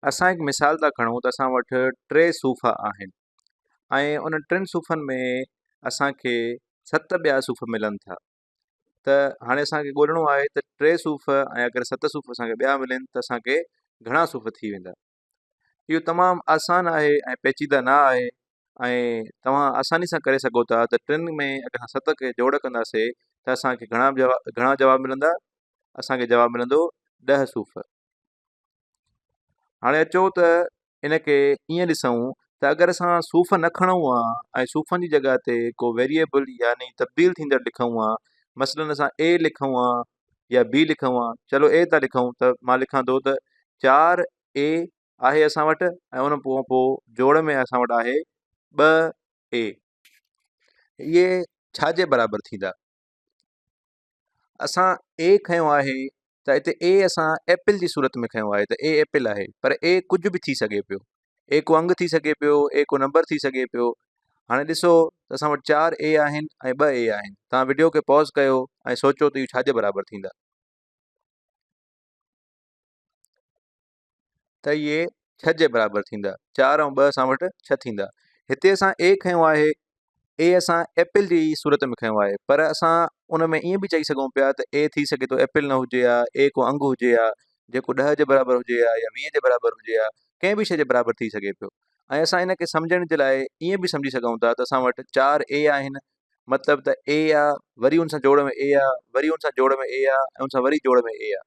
اسان هڪ مثال ٿا کڻون ته اسان وٽ ٽي صوف آهن ۽ انهن ٽن صوفن ۾ اسان کي ست ٻيا صوف ملن ٿا ته هاڻي اسان کي ڳولڻو آهي ته ٽي صوف ۽ اگر ست صوف اسان کي ٻيا ملن ته اسان کي گهڻا صوف ٿي ويندا. اهو تمام آسان آهي ۽ پيچيده نه آهي ۽ توهان آساني سان ڪري سگهو ٿا ته ٽن ۾ اگر اسان ست کي جوڙ ڪنداسي ته اسان کي گهڻا جواب گهڻا جواب ملندا اسان کي جواب ملندو 10 صوف. هاڻي اچو ته ان کي ائين ڏسون ته اگر اسان صوف نه کڻون ها ۽ صوفن جي جڳهه تي ڪو ويريئبل يعني تبديل ٿيندڙ لکون ها، مثلاً اسان اي لکون ها يا بي لکون ها، چلو اي ٿا لکون ته مان لکان ٿو ته چار اي آهي اسان وٽ ۽ ان پوء پوء جوڙ ۾ اسان وٽ آهي ٻه اي. اهي ڇا جي برابر ٿيندا؟ اسان اي کنيو آهي ته هتي اي اسان ايپل جي صورت ۾ کنيو آهي ته اي ايپل آهي پر اي ڪجهه به ٿي سگهي پيو، اي ڪو انگ ٿي سگهي پيو، اي ڪو نمبر ٿي سگهي پيو. هاڻي ڏسو ته اسان وٽ چار اي آهن ۽ ٻه اي آهن. توهان وڊيو کي پاز ڪيو ۽ سوچو ته اهو ڇا جي برابر ٿيندا. ته اهي ڇهه جي برابر ٿيندا. چار ۽ ٻه اسان وٽ ڇهه ٿيندا. هتي اسان اي کنيو آهي، اي اسان ايپل جي صورت ۾ کنيو آهي، پر اسان ان ۾ ائين به چئي سگهون پيا ته اي ٿي سگهي ٿو ايپل نه هجي ها، اي ڪو انگ هجي ها جيڪو 10 جي برابر هجي ها يا 20 جي برابر هجي ها، ڪنهن به شيء جي برابر ٿي سگهي پيو. ۽ اسان ان کي سمجهڻ جي لاء ائين به سمجهي سگهون ٿا ته اسان وٽ چار اي آهن، مطلب ته اي آ، وري ان سان جوڙ ۾ اي آ، وري ان سان جوڙ ۾ اي آ ۽ ان سان وري جوڙ ۾ اي آ.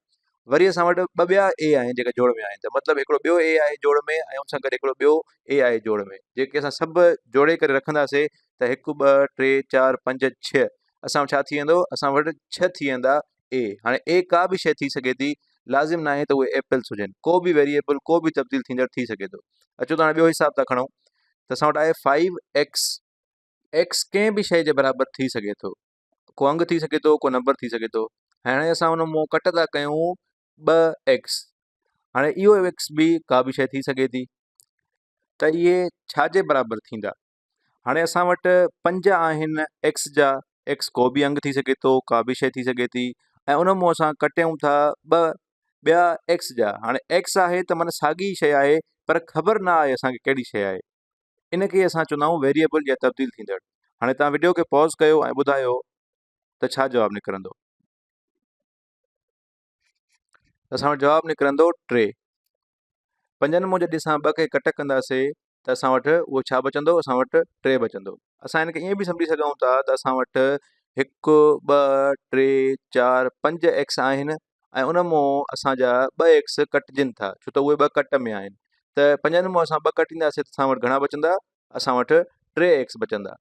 وري اسان وٽ ٻه ٻيا اي آهن جيڪا جوڙ ۾ آهن ته مطلب هڪڙو ٻيو اي آهي جوڙ ۾ ۽ ان سان گڏ هڪڙو ٻيو اي آهي جوڙ ۾. جيڪي اسان سڀ جوڙي ڪري رکنداسي ته هڪ، ٻه، ٽي، چار، پنج، ڇهه اسان وٽ ڇا ٿي ويندو؟ اسان وٽ ڇهه ٿي ويندا اي. هاڻي اي ڪا به شيء ٿي سگهي ٿي، لازم ناهي ته اهي ايپلس هجن. ڪو به ويريئبل، ڪو به تبديل ٿيندڙ ٿي سگهي ٿو. اچو ته هاڻي ٻيو حساب ٿا کڻون ته اسان وٽ آهي فائيو ايڪس. ايڪس ڪنهن به شيء جي برابر ٿي سگهي ٿو. ڪو انگ ٿي سگهي ٿو، ڪو نمبر ٿي سگهي ٿو. هاڻي اسان ان مون ڪٽ ٿا ڪيون ٻه ايڪس. هاڻي اهو ايڪس به ڪا به شيء ٿي سگهي ٿي. ته اهي ڇا جي برابر ٿيندا؟ هاڻي اسان وٽ پنج آهن ايڪس جا. ايڪس ڪو به انگ ٿي سگهي ٿو، ڪا به شيء ٿي سگهي ٿي. ۽ ان مون اسان ڪٽيون ٿا ٻه ٻيا ايڪس جا. هاڻي ايڪس آهي ته معنيٰ ساڳي شيء آهي پر خبر نه آهي اسان کي ڪهڙي شيء آهي. ان کي اسان چوندا آهيون ويريئبل يا تبديل ٿيندڙ. هاڻي توهان وڊيو کي پاز ڪيو ۽ ٻڌايو ته ڇا جواب نڪرندو. اسان وٽ جواب نڪرندو ٽي. پنجن مان جڏهن اسان ٻه کي ڪٽ ڪنداسي ته اسان وٽ اهو ڇا بچندو؟ اسان وٽ ٽي بچندو. اسان ان کي ائين به سمجهي سگهون ٿا ته اسان وٽ هڪ، ٻه، ٽي، چار، پنج ايڪس آهن ۽ ان مون اسان جا ٻه ايڪس ڪٽجن ٿا ڇو ته اهي ٻه ڪٽ ۾ آهن ته پنجن مون اسان ٻه ڪٽينداسين ته اسان وٽ گهڻا بچندا؟ اسان وٽ ٽي ايڪس بچندا.